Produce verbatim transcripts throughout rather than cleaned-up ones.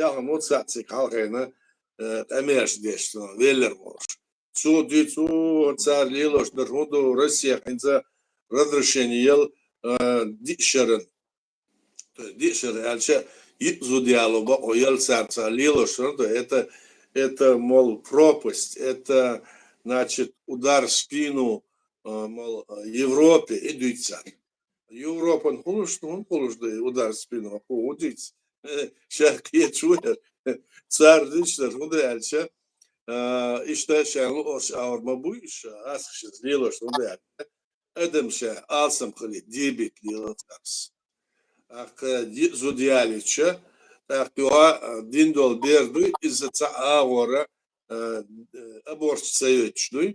яхана ву цхьаъ цига хьалхайна, э, къамеш деш, веллар волуш. Цо дуьйцу, цара лелош дар хӀун ду, Россия хӀинца разрешение ел, э, диъ шеран. То есть диъ шера аьлча, йиъ зуда яло бакъо ел цара, цара лелош дар ду. Это, это, мол, пропасть, это, значит, удар в спину, э, мол, э, Европе, и дуьйцу цара. Европан хулуш ду, хӀун хулуш ду, удар в спину, хӀун дуьйцу? Ша кхечу яр. Цара дуьйцу дар хӀун ду аьлча, э, иштта шайн луъурш аур ма буй, ша асхьа шиза лелош хӀун ду аьлча. Адам ша алсам хилийта, дебийта лело царца. ТӀаккха йиъ зуда ялийча, тӀаккха юха, а, дин долу бер дуй, иза цхьа агӀора, а, аборт ца йойтуш дуй.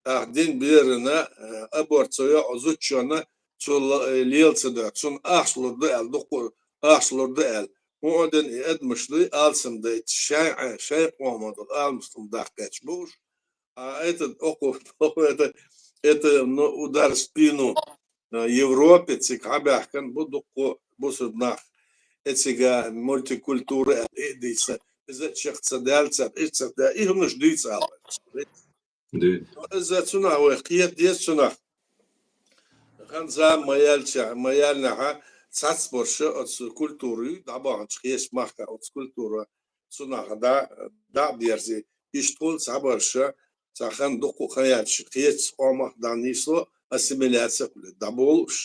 ТӀаккха дин берана, а, аборт ца йокъу зудчунна цу ла-, э, лела ца доьгӀу. Цунна ахча лур ду аьлла, дуккха ахча лур ду аьлла. ХӀун а дина и адамаш дуй, алсам дайта, шайн Ӏе-, шайн къоман долу алсам даккхеташ бу уьш. А этот, окху, это, это, ну, удар в спину, а, Европе цига хьабаьхкина бу дуккха бусурба нах. Эцига мультикультура аьлла, и дийца, иза чекх ца даьлла цара, и ца даьлла, и хӀуманаш дуьйцу ала. Дуьйцу. Иза цунах вай кхета деза цунах. Хан зама ма яьлча, ма яьллинехь, цхьацца борша оцу культура ю, дӀабаханчу кхечу махка оцу культура цунах дӀа, дӀа а берзи. Иштта хуьлу цхьабарша, цхьа хан дуккха а хан яьлча, кхечу къомах дӀа нийсло, ассимиляция хуьлу, дӀаболуш.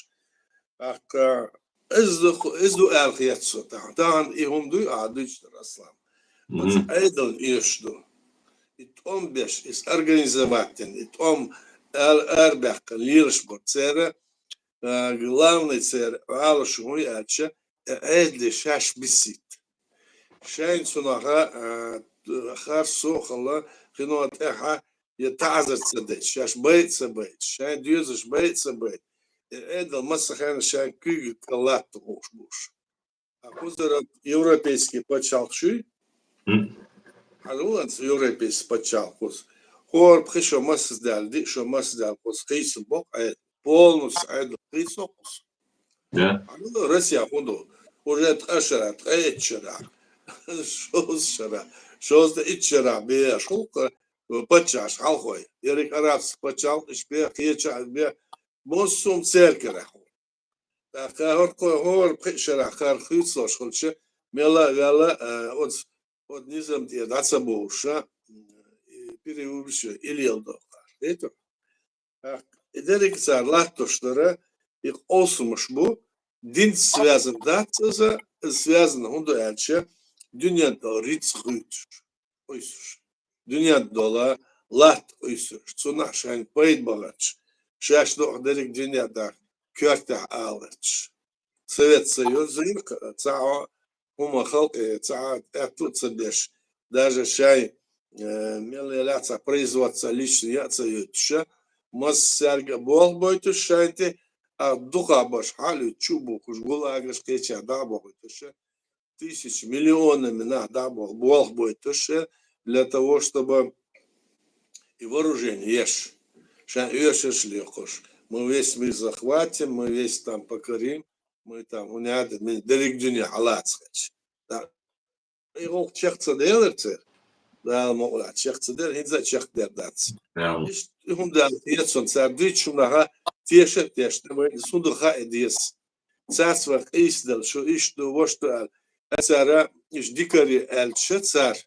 ТӀаккха иза ду, иза ду аьлла хета со тахана. Тахана и хӀума дуй, ахьа дуьйцуш дара, Аслан. Оцу Мгм. Ӏедална оьшуш ду. И тӀом беш, иза организовать дина, и тӀом ала арабаьккхина лелаш бара. Церан, а, главный церан Ӏалашо хӀун ю аьлча, и Ӏедале шаьш бисийта. Шайна цунах, а, харцо а хилла, кхино тӀехь я таӀзар ца дайта, шаьш байа а ца байта, шайн доьзалш байа а ца байта, и Ӏедал массахана шайн куьйга кӀел латта хууш бу уьш. Ткъа кхузара европейский пачхьалкх шуй? Хм. Хьан ву анца европейский пачхьалкх кхуза? ХӀора пхи шо массаза даьлла, диъ шо массаза даьлла кхуза кхийса боккху Ӏедал. Полностью Ӏедал кхийса кхуза. Да. Хьан ву Россия хӀун ду? Уже ткъа шара, ткъе итт шара, шовзткъа шара, шовзткъе итт шара беш хӀуллакх паччахьаш хьалхой. Ерриг арабский пачхьалкх, иштта бе, кхеча а бе, массо а церкарехь. ТӀаккха хӀорхо-, хӀора пхи шарахь кхара хуьйцуш хилча, мелла а ваьлла, а, оцу, оцу низам тӀера дӀа ца бовлуша, и переубеждение, и леладо кхара. ХӀета? ТӀаккха и дерриг цара латтош дара, и къовсамаш бу, динца связан дац иза, иза связан хӀун ду аьлча, дуьнен тӀе рицкъ хуьйцуш, къуьйсуш. Дуьнен тӀе долу латта къуьйсуш, цунах шайна пайда бахарш, шаьш дукха дерриг дуьнен тӀехь коьртехь аларш. Совет Союз, цхьа хӀума халкъе, цхьа аьтту а ца беш, даже шайн, э, мел елахь цхьа производство личное а ца йойтуша, массаьрга а болх бойтуш шайна тӀе, а дукха барш хьалуьйту чу а бухуш, гулагаш кхеча дӀа а бохуьйтуша, тысяч миллионами нах дӀа а боху, болх бойтуша, для того, чтобы и вооружение еш, шайн оьшурш лекхуш. Мы весь мир захватим, мы весь там покорим, мы там унядим, мы дерриг дуьне хьалаца хилча. Да. И гӀуллакх чекх ца делира церан. Дала мукъалахь чекх ца дера, хӀинца а чекхдер дац. Дала. Иштта хӀума даьлла хета суна, цара дуьйцучу хӀуманах теша а тешна, вайна хӀун ду хаа деза. Цаьрца вай къийсадала, шу иштта ду, вуьшта ду аьлла. Ткъа цара иштта дикаре аьлча цара,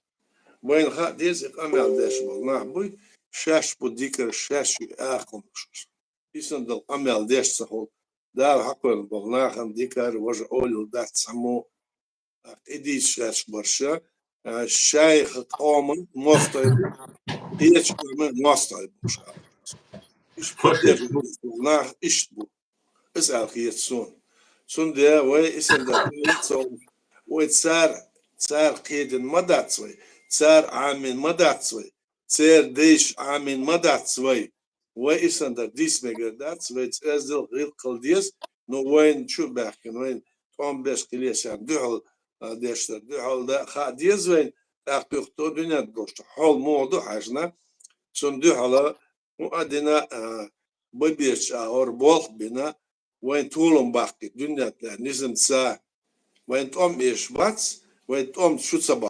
вайна хаа деза, и къамел деш болу нах буй, шаьш бу дикарш, шаьш ю акхамаш. И санна долу къамел деш ца хуьлу. Дала хьакхоьллина болу нахана дикар, важа олалла дац цхьаммо. ТӀаккха и дийцаш гӀерташ барша, а, шайх къоман мостагӀий бу, кхечу къоман мостагӀий бу ша. Иштта поддерживать нах иштта бу. Иза аьлла хета суна. Цундела вай и санна дан ца, вай цара, цара кхедина ма дац вай, цара Ӏамийна ма дац вай, церан дайша Ӏамийна ма дац вай. Вай и санна дан дийца мегар дац, вай цӀездел гӀиллакхал деза, но вайна чу а баьхкина, вайна тӀом беш хилийта дуьхьал, а, деш дар, дуьхьал дан хаа деза вайна, тӀаккха юха дуьнен тӀе долуш хьол муха ду хьаьжна, цунна дуьхьала хӀун а дина, а, бан безачу агӀор болх а бина, вайн толам баккхийта дуьнен тӀехь низамца, вайн тӀом эшаш бац, ВетӀом, шуца